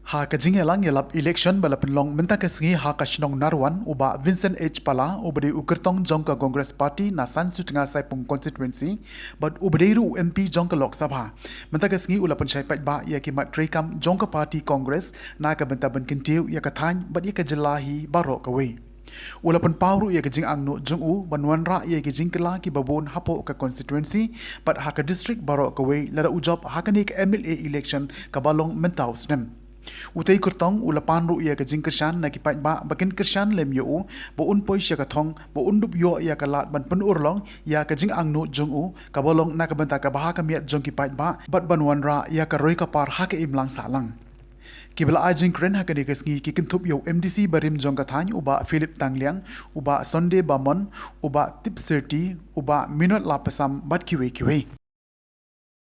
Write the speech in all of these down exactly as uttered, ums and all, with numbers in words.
Ha ka jingïalang ïalap election ba la pynlong mynta ka sngi ha ka shnong Narwan, u Bah Vincent H Pala, uba dei u kyrtong jong ka Congress Party na San Sutnga Saipung Constituency, bad uba dei ruh u M P jong ka Lok Sabha, mynta ka sngi u la pynshai paidbah ïa ki mat treikam jong ka party Congress na ka bynta ban kyntiew ïa ka thaiñ bad ïa ka jylla hi baroh kawei. U la pynpaw ruh ïa ka jingangnud jong u ban wanrah ïa ki jingkylla kiba bun hapoh ka constituency bad ha ka district baroh kawei lada u jop ha kane ka M L A election kaba long mynta u snem. Utei kyrtong u la pan ruh ïa ka jingkyrshan na ki paidbah ba kin kyrshan lem ïa u ba un poi sha ka thong ba un dup ïoh ïa ka lad ban pynurlong ïa ka jingangnud jong u kaba long na ka bynta ka bha ka miat jong ki paidbah bad ban wanrah ïa ka roi ka par ha ka imlang sahlang. Kiba la ai jingkren ha kane ka sngi ki kynthup ïa u M D C barim jong ka thaiñ u Bah Philip Tangliang, u Bah Sunday Bamon, u Bah Tip Syrti, u Bah Minot Lapasam bad kiwei kiwei.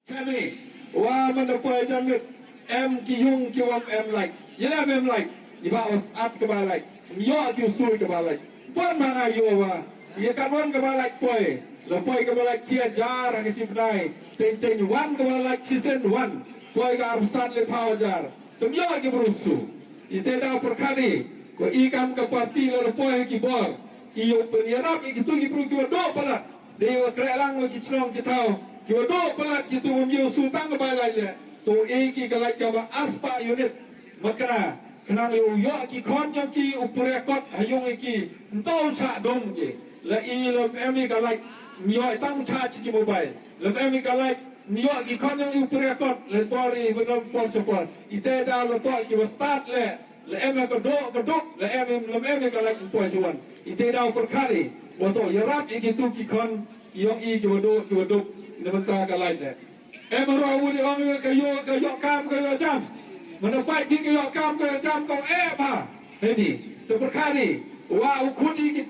Sami, wa man da poi jan mit, em ki yung ki wam em laik. Yela em laik, ni ba os at ka ba laik. Nyo ki usui ka ba laik. Pon ma nga yo wa, ye kan wan ka ba laik poi. La poi ka ba laik chia jar ha ka chi bnai. Teng teng wan ka ba laik chi sen wan. Poi ka arphew san le phaw jar. Teng yo ki brusu. Ite da perkani, wa i kam ka parti la la poi ki bor. I yo pen yarap i ki tu ki bru ki wa do palat. Dei wa kreh lang wa ki chnong ki thaw. Ki wa duk palat ki tu wa myo su tang ka bai lai le. To e ki ka lait ka wa aspa unit. Makna. Khnang yo yo ki khon yong ki u pure kot ha yung i ki. Nto cha dong ki. La i lam em i ka lait. Myo tang cha chi ki mobile. Lam em i ka lait. Myo ki khon yong i u pure kot. Le por i benom por cha por. I te da lo to ki wa start le. La em ka duk, ka duk, la em em, la em ka lait poi suan. I te dau perkari, wa to yarap i ki tu ki khon, yong i ki wa duk, ki wa duk, na mynta ka lait le. Em ro u di ong ka yo, ka yo kam, ka yo jam. Mana pai ki ka yo kam, ka yo jam, ka e ba. Heni, te perkari, wa u khun i ki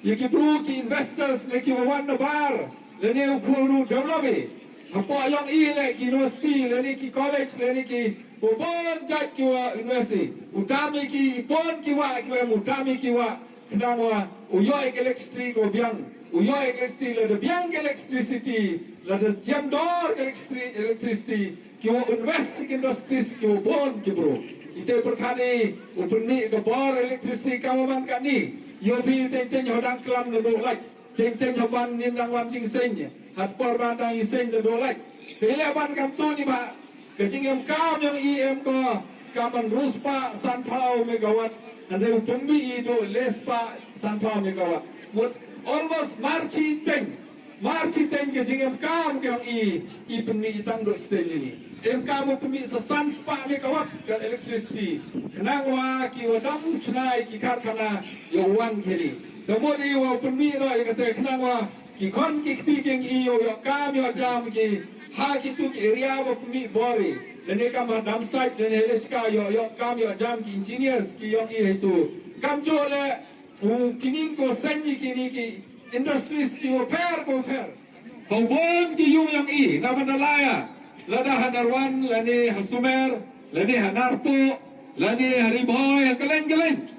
Ye ki bru ki investors ne ki wa wan na bar, le ne u khun u develop i. Hapoh yong i le ki university, le ne ki college, le ne ki wa bon jait ki wa university. U dam i ki bon ki wa, ki wa em u dam i ki wa. Khnang wa, u yo ek electricity ko biang. U yo ek electricity, le de biang ek electricity, le de jam dor ek electri-, electricity. Ki wa invest ki industries ki wa bon ki bru. Ite perkani, u pynmih ka bor electricity ka wa man kani. Yo phi teng teng ho dang klam na duk lait. Teng teng ho ban nin dang wan jing seng. Hat por ban dang i seng na duk lait. Te le ban kam tu ni ba. Ka jing em kam yong i em ko. Kam man rus pa san thau megawatt. Hynrei u pynmih i duk les pa san thau megawatt. Mut almost marchi teng. Mar chi teng ka jing em kam ka yong i, i pynmih i tang dot stel ni. Em kam u pynmih sa san spah megawatt ka electricity. Khnang wa ki wa dam chna i ki karkhana yo wan kheri. Da mut i wa pynmih ro i kate khnang wa ki khon ki kti keng i yo yo kam yo jam ki ha ki tu ki area wa pynmih bori. Lane kam ha dam site lane lechka yo yo kam yo jam ki engineers ki yong i ha i tu. Kam jo le U kinin ko seng i kini ki industries ki wa pher ko pher. Ko bon ki yung yong i na Mandalaya, lada ha Narwan, lane ha Sumer, lane ha Narpuh, lane ha Ri Bhoi, ha Kalen Kalen.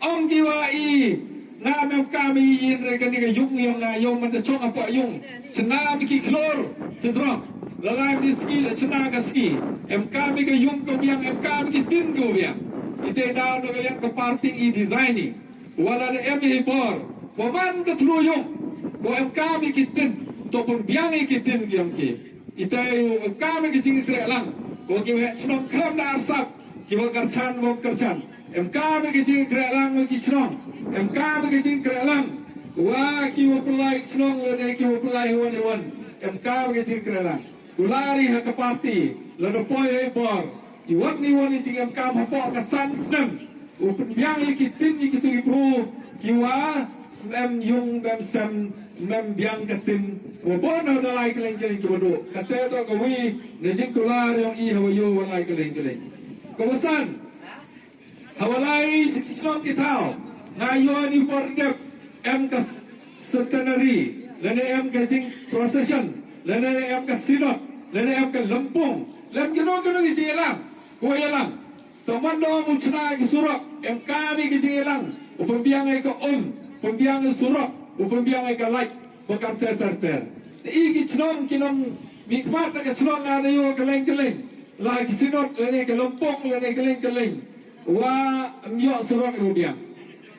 Ong ki wa i, nga mem kam i yin re kani ka yung yong nga yong man da chong apa yung. Chna mi ki klor, chedrong. Lalai mi ski, chna ka ski. Em kam i ka yung ko biang, em kam i ki tin ko biang. Ite da no ka liang ka parting i design i. Wala ne em i bor. Ko man ka thlu yung. Ko em kam i ki tin. To pun biang i ki tin ki em ki. Ita yu em kam i ki jingkreh lang. Ko ki wek chnong kram da arsap. Ki wa karchan wa karchan. Em kam i ki jingkreh lang wa ki chnong. Em kam i ki jingkreh lang. Wa ki wa pulai chnong le ne ki wa pulai wan wan. Em kam i ki jingkreh lang. Kulari ha ka parti. La da poi i bor. I wat ni wan i jingem kam hapoh ka san snem. U pynbiang i ki tin i ki tu i bru ki wa mem yung mem sem mem biang ka tin. Wa bon ha da lai keleng keleng ki badu. Kate to ka wi ne jingkular yong i ha wa yo wa lai keleng keleng. Ka wasan. Ha wa lai ki shnong ki thaw. Nga yo ni por dep em ka centenary. Lane em ka jing procession. Lane em ka synod. Lane em ka lempung. Lem kino kino ki jingyalang. Ko yalang. Te man da ong u chna ki surok, em kam i ki jingyalang, u pynbiang i ka um, pynbiang i surok, u pynbiang i ka lait, ba kam ter ter ter. Te i ki chnong ki nong mihkhmat na ka chnong nga na yo ka leng ka leng. La ki synod lane ka lympung lane ka leng ka leng. Wa ym ïoh surok ïa u biang.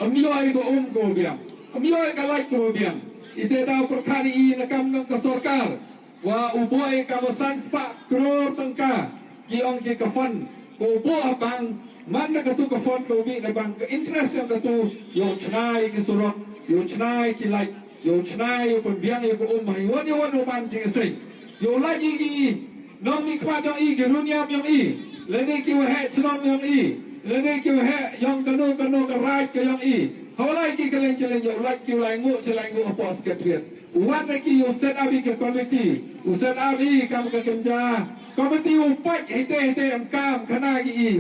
Ym ïoh ïa ka um ka u biang. Ym ïoh ïa ka light ka u biang. Ite daw pyrkhat ïa i na kam nong ka sorkar. Wa u buh ïa ka ba san spah klur tyngka. Ki ong ki ka fund. Ka u buh ha bank. Man na katu ka fund ka u mih na bank. Ka interest ïa katu. Ïoh chna ïa ki surok. Ïoh chna ïa ki light. Ïoh chna ïa u pynbiang ïa ka um ha iwon iwon u man jingïaseng. Ïoh lait ïa ki nongmihkhmat ïong i, ki runiam ïong i, lane ki waheh chnong ïong i, lane ki waheh ïong kano kano ka raid ka ïong i. Hawlai ki kylleng kylleng ïoh lait ki u lai nguh cha lai nguh hapoh Secretariat. U wan na ki ïoh set up ïa ka committee, u set up ïa kam ka kynja. Committee u pait hite hite em kam khana ki i.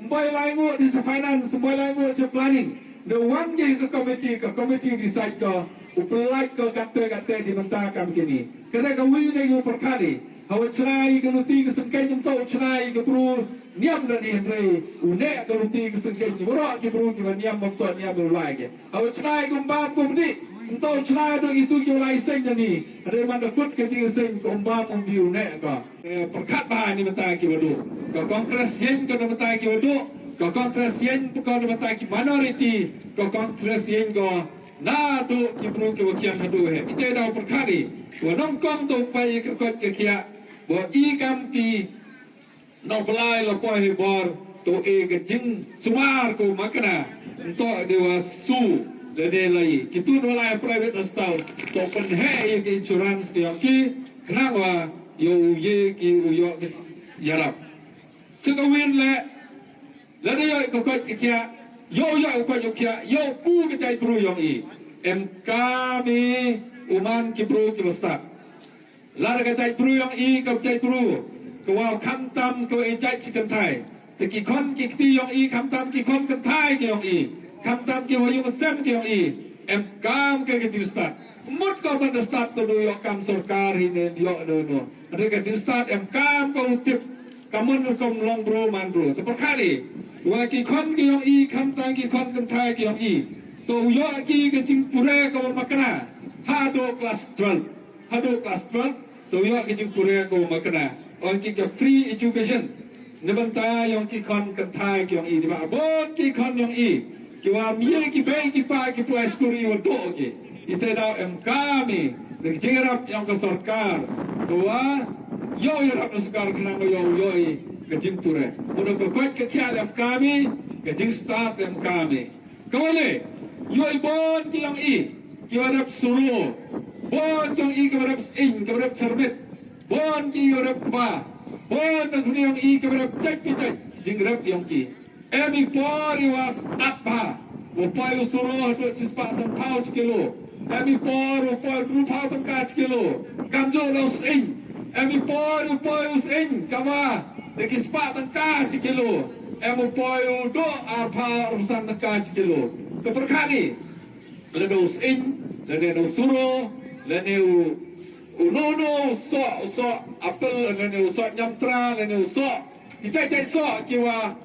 Mbai lai nguh di sa finance, mbai lai nguh cha planning. Da wan ki ka committee, ka committee u decide ko, u pynlait ko katte katte di mynta kam kini. Kata ka wi ne u pyrkhat i. Hawa chna i ka luti ka sengkeiñ mynta u chna i ka bru niam da ni hynrei. U ne ka luti ka sengkeiñ ki bru ki bru ki ba niam mynta niam u lai ke. Hawa chna i ka umbam ka umdi. Mynta u chna da itu ki u lai seng da ni. Hynrei man da kut ka jing seng ka umbam umdi u ne ka. Eh, pyrkhat bha ni mynta ki ba duh. Ka Congress ïeng ka na mynta ki ba duh. Ka Congress ïeng ka na mynta ki minority. Ka Congress ïeng ka na duh ki bru ki ba kiang haduh he. Ite daw pyrkhat i. Wa nongkong to pai ka kot ka kiak. Wa i kam ki nongpynlai la poi hi bor. To e ka jingsumar ko makna. Nto de wa su. Lane lai. Kitu no lai private hospital. To pynheh ïa ki insurance ki ïong ki. Khnang wa ïoh u ye ki u ïoh ki ïarap. Sa ka win le, lada ïoh ka koit ka kiak, ïoh ïoh ka koit ka kiak, ïoh pu ka jait bru ïong i. Em kam i u man ki bru ki ba stad. Lada ka jait bru ïong i, ka jait bru, ka wa khamtam ka wa i jait chi kynthai. Te ki khon ki kti ïong i, khamtam ki khon kynthai ki ïong i. Khamtam ki wa ïung sem ki ïong i. Em kam ka ka jiu stad. Mut ka ban da stad ka du ïoh kam sorkar hi ne ïoh no no. Hynrei ka jiu stad em kam ka u tip. Ka mon rukom long bru man bru. Te pyrkhat i. Wa ki khon ki ïong i khamtam ki khon kynthai ki ïong i. To ïoh ki ka jingpure ka wa makna. Haduh klas twelve. Haduh klas twelve. To ïoh ki jingpure ka wa makna. Ong ki ka free education. Ni bynta ïong ki khon kynthai ki ïong i. Ni ba bun ki khon ïong i. Ki wa mie ki bei ki pa ki plai skul i wa duh ki. Ite daw em kam i. Ni ka jingïarap ïong ka sorkar. Ka wa ïoh ïarap na sorkar khnang ïoh ïoh i ka jingpure. Muda ka koit ka kiak em kam i. Ka jingstad em kam i. Ka wa le. Ïoh i bun ki ïong i. Ki wa rep suru. Bun ki ïong i ki wa rep sing, ki wa rep syrmit. Bun ki wa rep kba. Bun ki ïong i ki wa rep jait pi jait. Jingrep ïong ki. Em i por i wa sat bha. Wa poi u suru haduh chispah san phaw chi kilo. Em i por u poi u phaw tyngka chi kilo. Kam ju lo sing. Em i por u poi u sing. Ka wa da ki spah tyngka chi kilo. Em u poi u duh ar phaw ar san tyngka chi kilo. Ka pyrkhat i. Lane u sing, lane u suru, lane u, u no no, u soh, u soh apple, lane u soh ñiamtra, lane u soh. Ki jait jait soh, ki wa,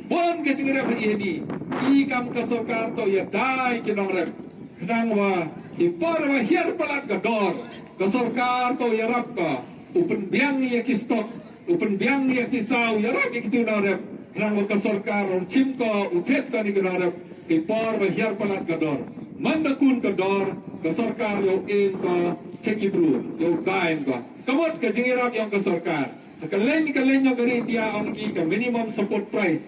bun ka jingrep ha i ni. I kam ka sorkar to ïa dai ki nongrep. Khnang wa, i por wa hiar palat ka dor. Ka sorkar to ïarap ka. U pynbiang ïa ki stock. U pynbiang ïa ki saw, ïarap ïa ki tu nongrep. Khnang wa ka sorkar, u chim ko, u thied ko ni ki nongrep. Ki por wa hiar palat ka dor. Man da kun ka dor, ka sorkar ïoh ing ko, che ki bru, ïoh dai ko. Ka mut ka jingïarap ïong ka sorkar. Ka leng, ka leng ïong ka ri India ong ki ka minimum support price.